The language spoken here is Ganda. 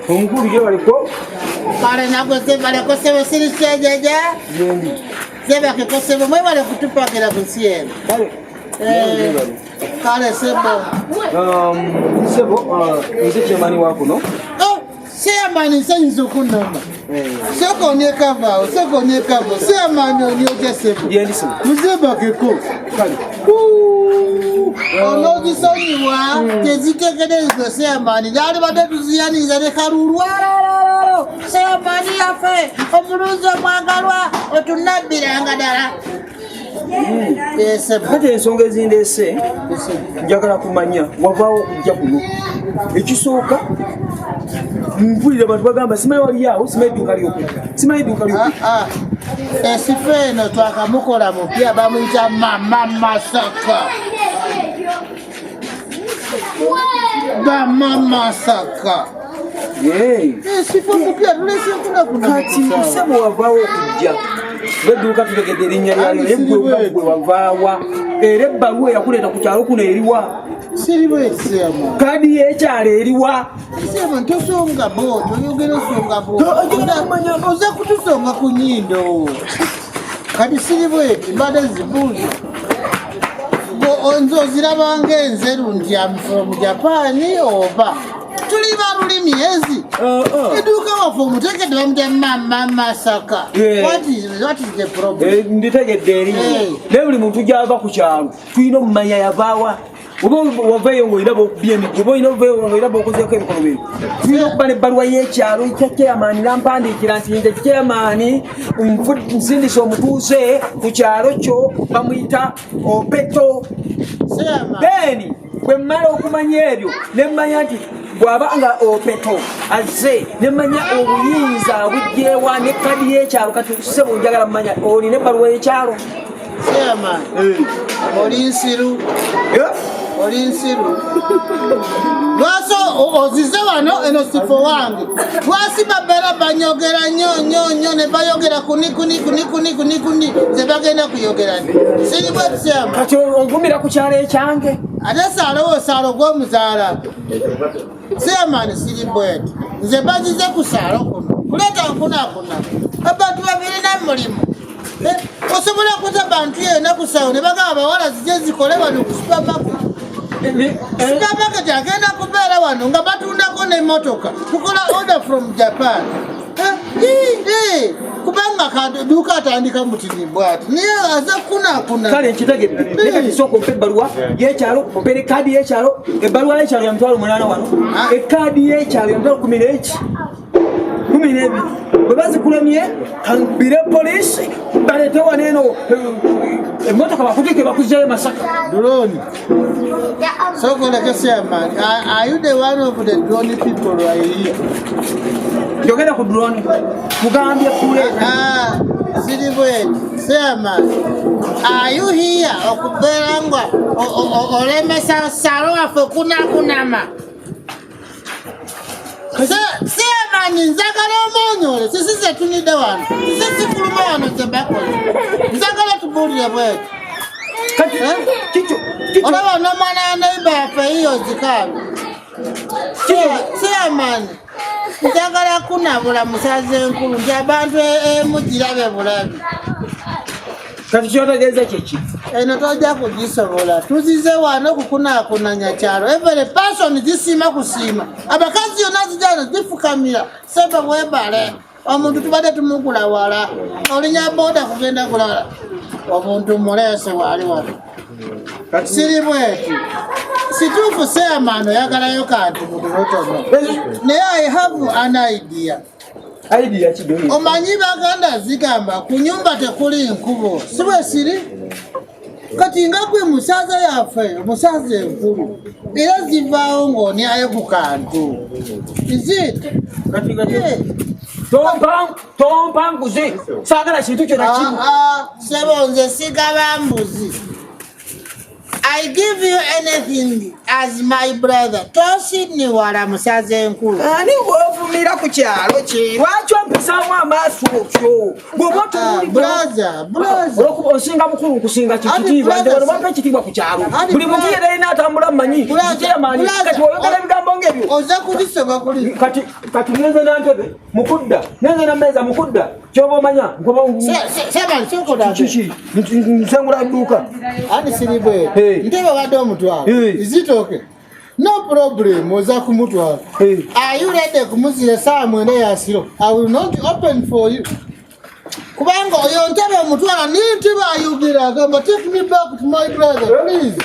Omukulu gye baliko. Kale nagwe sebaleko sebo siri kyejeje. Yendi. Sebakeko sebo mwebale kutupakira ku nsi eno. Kale. Eh, kale sebo. Sebo, nze chairman wa kuno. Oh, chairman nsanyusa okunamba. Sooka onyekava awo, sooka onyekava. Chairman onyoja sebo. Yendi sebo. Muzebakeko. Kale. Onoozisonyiwa tezitegerezwa chairman. Lyalibadde tuziyaniriza ne kalulu. Alalaalo. Chairman yaffe omulunzi omwagalwa otunabbiranga ddala. Eh, sebo. Kati ensonga ezindeese njagala kumanya wavaawo okujja kuno. Ekisooka mpulira abantu bagamba simanyi waliyo simanyi edduuka lyoku simanyi edduuka lyoku. Ah, ah. Esifo eno twakamukola mupya bamuyita Mama Masaka. Mama Masaka. Esifo mupya tulese nkunakuna. Kati kusebo wavaawo okujja ng'edduuka tutegedde erinnya lyalyo naye gwe gwe wavaawa era ebbaluwa eyakuleeta ku kyalo kuno eriwa? Siri bwekisema. Kaadi y'ekyalo eriwa? Sema tosonga bo, toyogera osonga bo. Oyogera kumanya. Oza kutusonga ku nnyindo. Kati siri bweti mbadde zibuuzo. Nze oziraba ng'enzeru nti am from Japan oba tuli ba lulimi ezi. Edduuka waffe omutegedde bamutya Mama Masaka. What is the problem? Eh, nditegedde erinnya naye buli muntu gyava ku kyalo tulina omumanya yavaawa. Oba wavaeyo ng'olina bokubya emiggo oba olina ovaeyo ng'olina bokozeeko ebikono byo, tulina okuba n'ebbaluwa y'ekyalo ekya chairman nampandiikira nti nze chairman nsindise omutuuze ku kyalo kyo bamuyita Opeto. Chairman. Then bwe mmala okumanya ebyo ne mmanya nti bw'aba nga Opeto azze ne mmanya obuyinza bujjeewa ne kadi y'ekyalo. Kati sebo njagala mmanya olina ebbaluwa y'ekyalo? Chairman. Oli nsiru. Oli nsiru. Lwaki ozize wano eno sifo wange? Lwaki babeera banyogera nnyo nnyo nnyo ne bayogera kuni kuni kuni kuni kuni kuni ze bagenda kuyogera nti siri bwe chairman. Kati onvumira ku kyalo ekyange. Ate saalo wo saalo gw'omuzaala. Chairman, siri bweti. Nze bazize ku saalo kuno kuleeta nkunakuna abantu babirina mulimu. Eh, osobola kuza bantu yena ku saalo ne bagamba abawala zijje zikole wano ku supermarket. Supermarket agenda kubeera wano nga batundako n'emmotoka tukola order from Japan. Eh, ii, ii, kubanga kaduuka atandika mutini bwati naye aze kunakuna. Kale nkitegedde, naye kati sooka ompe ebbaluwa y'ekyalo, ompe ne kaadi y'ekyalo. Ebbaluwa y'ekyalo ya 80,000 wano. Ah. Ekaadi y'ekyalo ya mitwalo kumi n'eki 12. Bwe bazikulemye kankubire poliisi baleete wano eno emmotoka bakutike bakuzzeyo Masaka. Drone. So koleke chairman, are you the one of the drone people right here? Yogera ku drone kugambye kuleeta. Ah, siri bweti. Chairman, are you here okubeera nga olemesa salo waffe kunakunama? Chairman, njagala omwonyole sisi zetunidde wano sisi sikuluma wano ze bakola njagala tubuulire bweti. Kati Eh? kikyo kikyo. Olaba n'omwana wa neighbor yaffe yiyo zikaabe. Chairman, njagala kunabula musazi enkulu nti abantu emu girabe bulabi. Kati kyotegeeza kyeki? Eno tojja kugisobola. Tuzize wano kukunaakunanya kyalo. Every person zisiima kusiima. Abakazi yonna zijano zifukamira. Sebe webale. Omuntu tubadde tumugula wala. Olinya boda kugenda kulala. Omuntu muleese waali wano. Siri bweti. Situufu chairman oyagalayo kantu mutunotono. Naye I have an idea. Idea kidogo. Omanyi baganda zigamba ku nyumba tekuli nkubo si bwe siri kati nga gwe musaza yaffe omusaza enkulu era zivaawo ng'onyayo ku kantu. Is it? Kati kati Yeah. tompa tompa nguzi, saagala kintu kyonna kimu. Ah, ah, sebo nze sigaba mbuzi. I give you anything as my brother. Tosiniwala musaza enkulu. Ani Afulumira ku kyalo kye. Lwaki ompisaamu amaaso otyo? Bw'oba otunuulidde olwokuba onsinga bukulu, nkusinga kitiibwa. Nze wano bampa ekitiibwa ku kyalo. Buli muntu yenna yenna atambula mmanyi chairman. Kati oyogera ebigambo ng'ebyo. Oza kubisoma kuli. Kati kati ngenze na ntebe mukudda, ngenze na mmeeza mukudda. Kyoba omanya nkuba kiki nsengula dduuka. Ani siribwe ntebe obadde omutwalo. Is it okay? No problem, oza kumutwala. Are you ready kumuzira 9:00 ya siro? I will not open for you. Kubanga oyo ntebe omutwala ni ntebe ayugira agamba, "Take me back to my brother, please."